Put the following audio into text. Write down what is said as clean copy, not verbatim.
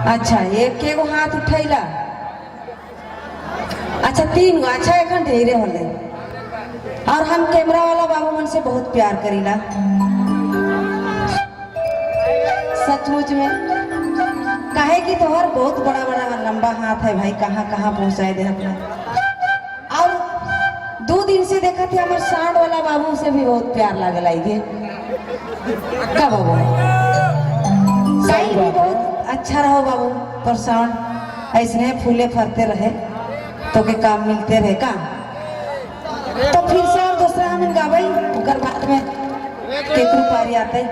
अच्छा, एक के गो हाथ उठैला। अच्छा, तीन गो। अच्छा, एखन ढेरे होले। और हम कैमरा वाला बाबू मन से बहुत प्यार करीला सचमुच में, काहे कि तोहर बहुत बड़ा बड़ा लंबा हाथ है भाई, कहाँ कहाँ पहुँचाए दे अपना। और 2 दिन से देखा थे, हमारे सांड वाला बाबू से भी बहुत प्यार लागल आई गे का बाबू? सही भी बहुत अच्छा रहो बाबू, पर साउंड ऐसने फूले फरते रहे तो के काम मिलते रहे का। तो फिर से और दूसरा हम गावे, ओकर बाद में केकरो पारी आते।